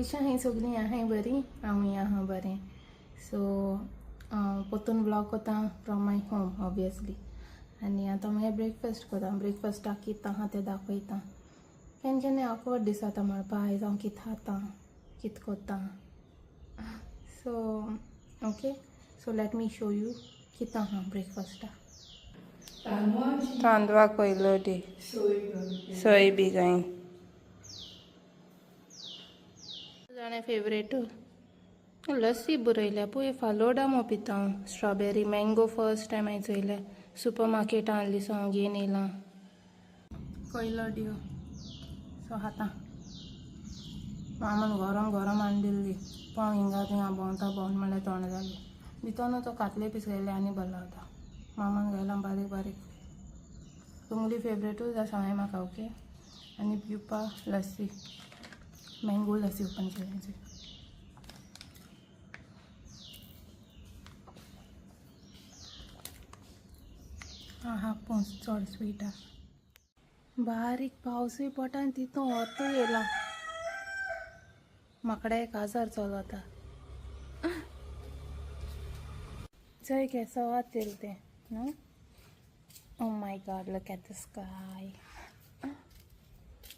केशा हांवें सगळीं आहाय बरी, हांवूय आहा बरें. सो पोतून व्लॉग कोता फ्रॉम my home obviously. आनी आतां मागीर ब्रेकफास्ट कोता. ब्रेकफास्टाक कितें आहा तें दाखयता. केन्ना केन्ना ऑकवर्ड दिसता म्हणपा आयज हांव कितें खाता, कितें कोता. So okay, so let me show you कितें आहा ब्रेकफास्टाक. तांदवा कोयलो दी सोय बी गाय जाणें फेवरेट लस्सी बरयल्या पळय. फालोडा मो पिता हांव. स्ट्रॉबेरी मँगो फर्स्ट टायम हांवें चोयलें. सुपर मार्केटान हाडली सो हांव घेवन येयलां. कोयलो दियो सो खाता. मामान गरम गरम हाडून दिल्ली. पाव हिंगा थिंगा भोंवता भोंवन म्हणल्यार तोंड जाली. भितर तो कातले पीस घायले आनी बरो लागता. मामान घायला बारीक बारीक. तुमगेली फेवरेटूच आसा हांवें म्हाका. ओके, आनी पिवपा लस्सी, मँगो लस्सी ओपन केली. आं हा, पोंस चड स्वीट आसा. बारीक पावसूय पडटा आनी तितून वतूय येयला. म्हाकडे 1000 चलता. चोय केसो वत येयलें तें न्हू. Oh my God, look at the sky.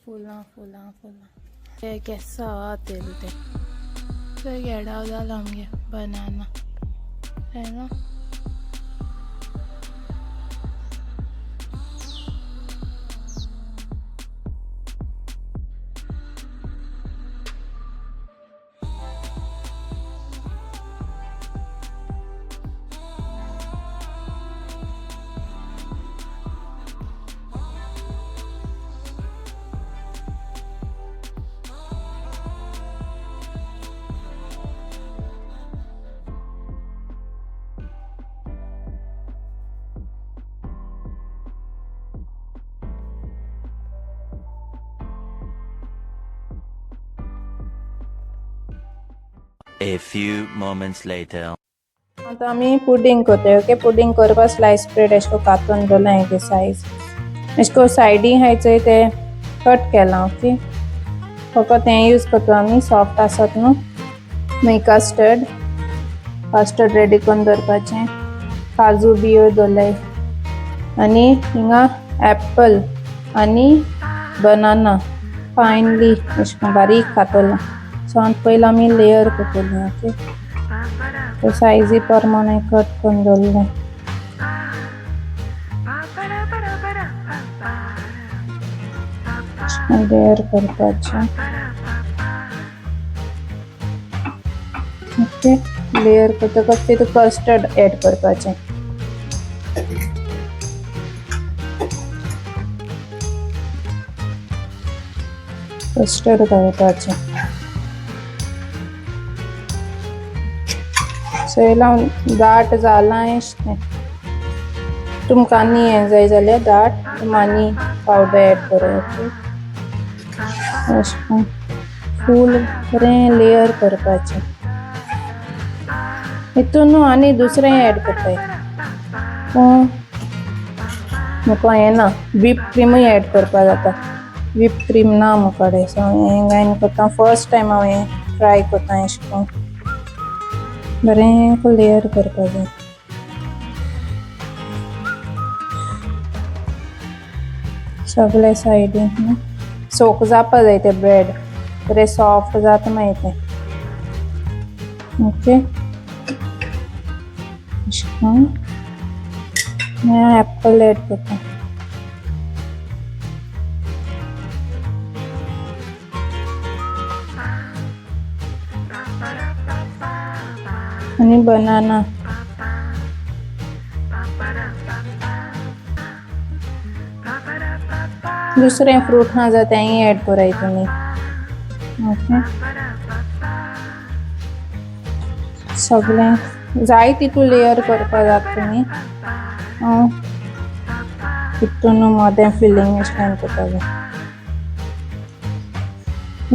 फुलां फुलां फुलां. ते केसो वत येयलें तें. चोय गेडाव जाला आमगे बनाना है ना. A few moments later. आतां आमी पुडींग करताय. ओके, पुडींग करपाक स्लायस ब्रेड अशें करून कातून दवरलां हांवें सायज. अशें करून सायडी आहाय चोय ते कट केलां. ओके, फकत हें यूज करता आमी, सॉफ्ट आसत न्हू. मागीर कस्टर्ड, कस्टर्ड रेडी करून दवरपाचें. काजू बियो दवरलाय. आनी हिंगा एप्पल आनी बनाना फायनली अशें करून बारीक कातरलां. सो आतां पयलीं आमी लेयर करतलीं. ओके, तो सायजी प्रमाणे कट करून दवरलें. लेयर करपाचें. ओके, लेयर करतकच तितून कस्टर्ड एड करपाचें. कस्टर्ड घालपाचें. चोयलां दाट जालां तें. तुमकां आनी हें जाय जाल्यार दाट तुमी आनी पावडर एड करूं. ओके, अशें करून फूल बरें लेयर करपाचें. हितून न्हू आनी दुसरें एड करताय. पूण म्हाका हें ना, व्हीप क्रिमूय एड करपा जाता. व्हीप क्रीम ना म्हाका कडेन, सो हांव हें घायन करता. फर्स्ट टायम हांव हें ट्राय करता. अशें करून बरें लेयर करपा जाय. सगळे सायडीन सोक जावपा जाय ते ब्रेड, बरें सॉफ्ट जाता मागीर तें. ओके, अशें करून मागीर एप्पल एड करता. आनी बनाना. दुसरें फ्रूट आहा जाल्यार तेंय एड कराय तुमी. ओके, सगळें जाय तितू लेयर करपा जाता तुमी. हांव तितून मदें फिलींग अशें करून करतालें.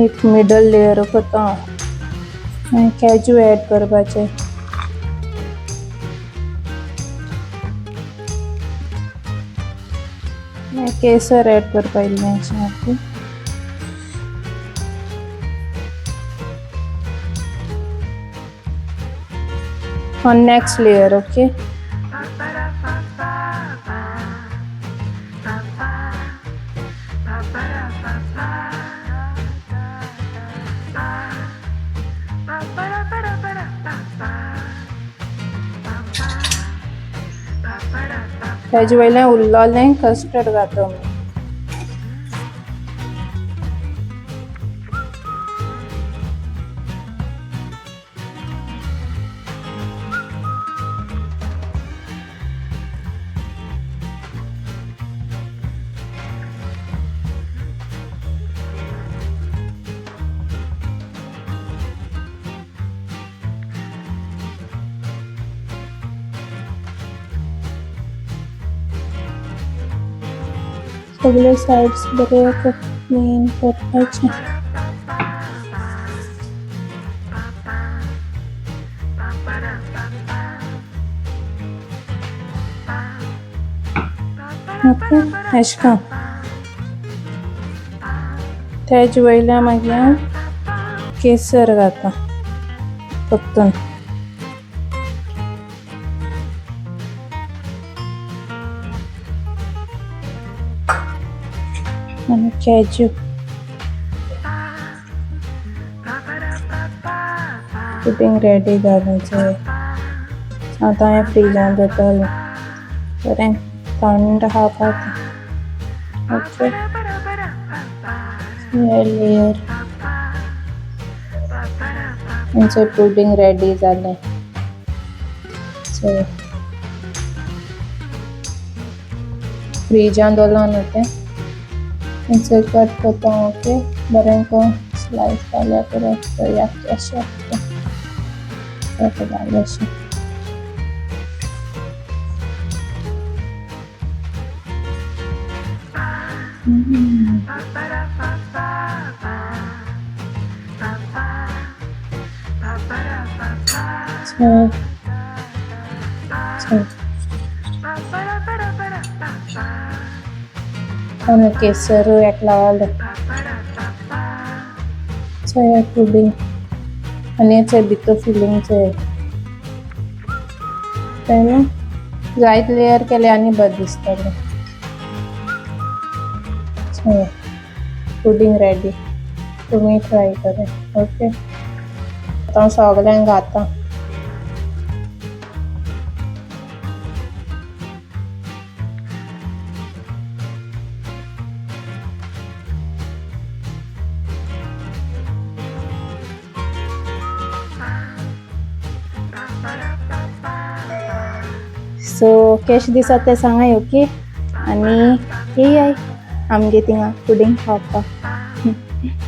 एक मिडल लेयर करता हांव. कॅजू एड करपाचें. केसर एड करपा इल्लें अशें. ओके, हो नेक्स्ट लेयर ओके. तेजे वयल्यान उरलोलें कस्टर्ड घातो आमी. सगळे सायड्स बरे क्लीन करपाचे. ओके, अशें करून तेजे वयल्या मागीर हांव केसर घाता परतून. आनी कॅज्यू. पुडींग रेडी जालें चोय. आतां हांवें फ्रिजान दवरतलें, बरें थंड खावपाक. ओके, हे लेयर आमचें पुडींग रेडी जालें चोय. फ्रिजान दवरलां न्हू तें. हेंचो कट करता. ओके, बरें करून स्लायस जाल्यार पुरो. चोया कशें तें. कट जालें अशें. So, so आनी केसर एकला चोया पुडींग. आनी चोय भितर फिलींग चोय. पळयलें, जायत लेयर केले आनी बरें दिसतलें. चोया, पुडींग रेडी. तुमी ट्राय करात. ओके, आतां हांव सगल्यांक घाता. सो केशें दिसता तें सांगाय. ओके, आनी येयाय आमगे थिंगा पुडींग खावपाक.